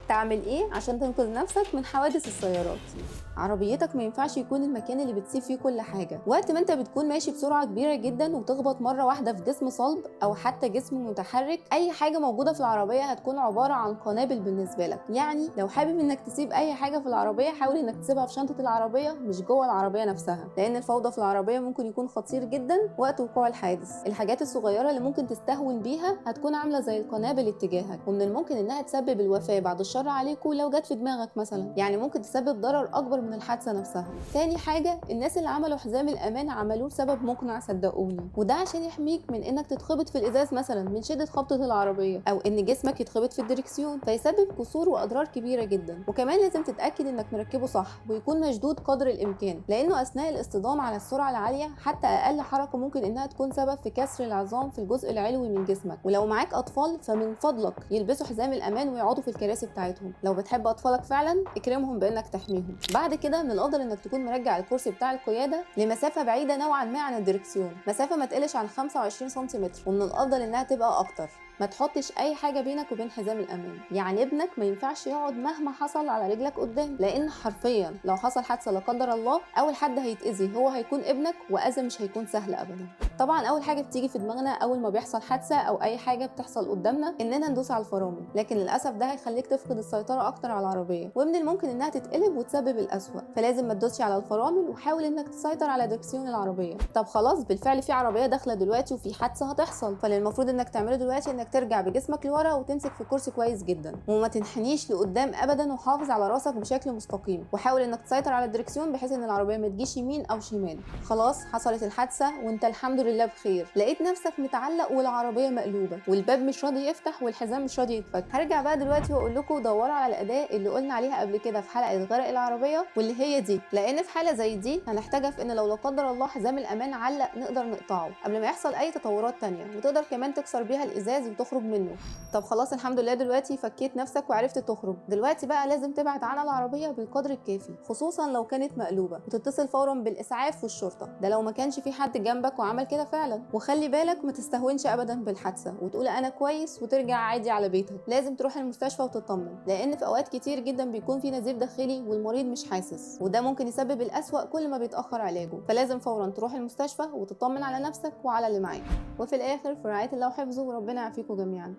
تعمل ايه عشان تنقذ نفسك من حوادث السيارات؟ عربيتك ما ينفعش يكون المكان اللي بتسيب فيه كل حاجة. وقت ما انت بتكون ماشي بسرعة كبيرة جدا وتخبط مرة واحدة في جسم صلب او حتى جسم متحرك، اي حاجة موجودة في العربية هتكون عبارة عن قنابل بالنسبة لك. يعني لو حابب انك تسيب اي حاجة في العربية، حاول انك تسيبها في شنطة العربية مش جوه العربية نفسها، لان الفوضى في العربية ممكن يكون خطير جدا وقت وقوع الحادث. الحاجات الصغيرة اللي ممكن تستهون بيها هتكون عاملة زي القنابل اتجاهك، ومن الممكن انها تسبب الوفاة بعد الشر عليكم لو جت في دماغك مثلا، يعني ممكن تسبب ضرر اكبر من الحادثة نفسها. تاني حاجة، الناس اللي عملوا حزام الأمان عملوه لسبب مقنع صدقوني، وده عشان يحميك من انك تتخبط في الإزاز مثلا من شدة خبطة العربية، أو ان جسمك يتخبط في الدركسيون فيسبب كسور وأضرار كبيرة جدا. وكمان لازم تتأكد انك مركبة صح ويكون مشدود قدر الإمكان، لأنه أثناء الاصطدام على السرعة العالية حتى أقل حركة ممكن انها تكون سبب في كسر العظام في الجزء العلوي من جسمك. ولو معاك أطفال فمن فضلك يلبسوا حزام الأمان ويقعدوا في الكراسي بتاعتهم. لو بتحب أطفالك فعلا اكرمهم بإنك تحميهم. بعد كده من الافضل انك تكون مرجع الكرسي بتاع القيادة لمسافة بعيدة نوعا ما عن الدركسيون، مسافة ما تقلش عن 25 سنتيمتر، ومن الافضل انها تبقى اكتر. ما تحطش اي حاجة بينك وبين حزام الامان، يعني ابنك ما ينفعش يقعد مهما حصل على رجلك قدام، لان حرفيا لو حصل حادثه لا قدر الله اول حد هيتاذي هو هيكون ابنك، واذى مش هيكون سهل ابدا. طبعا اول حاجة بتيجي في دماغنا اول ما بيحصل حادثه او اي حاجة بتحصل قدامنا اننا ندوس على الفرامل، لكن للاسف ده هيخليك تفقد السيطرة اكتر على العربية، ومن الممكن انها تتقلب وتسبب الاسوأ. فلازم ما تدوسش على الفرامل، وحاول انك تسيطر على دركسيون العربية. طب خلاص بالفعل في عربية داخله دلوقتي وفي حادثه هتحصل، فاللي المفروض انك تعمله دلوقتي انك ترجع بجسمك لورا وتمسك في الكرسي كويس جدا، وما تنحنيش لقدام ابدا، وحافظ على راسك بشكل مستقيم، وحاول انك تسيطر على الدركسيون بحيث ان العربية ما تجيش يمين او شمال. خلاص حصلت الحادثة وانت الحمد لله بخير، لقيت نفسك متعلق والعربية مقلوبة والباب مش راضي يفتح والحزام مش راضي يتفك. هرجع بقى دلوقتي واقول لكم دوروا على الاداة اللي قلنا عليها قبل كده في حلقة غرق العربية، واللي هي دي، لان في حاله زي دي هنحتاجها في ان لو لا قدر الله حزام الامان علق نقدر نقطعه قبل ما يحصل اي تطورات تانية، وتقدر كمان تكسر بيها الازاز وتخرج منه. طب خلاص الحمد لله دلوقتي فكيت نفسك وعرفت تخرج. دلوقتي بقى لازم تبعد عن العربية بالقدر الكافي، خصوصا لو كانت مقلوبة، وتتصل فورا بالاسعاف والشرطة، ده لو ما كانش في حد جنبك وعمل كده فعلا. وخلي بالك ما تستهونش ابدا بالحادثه وتقول انا كويس وترجع عادي على بيتك، لازم تروح المستشفى وتطمن، لان في اوقات كتير جدا بيكون في نزيف داخلي والمريض مش حاسس، وده ممكن يسبب الاسوأ كل ما بيتاخر علاجه. فلازم فورا تروح المستشفى وتطمن على نفسك وعلى اللي معاك. وفي الاخر في رعاية الله وحفظه، وربنا يعافيكم جميعا.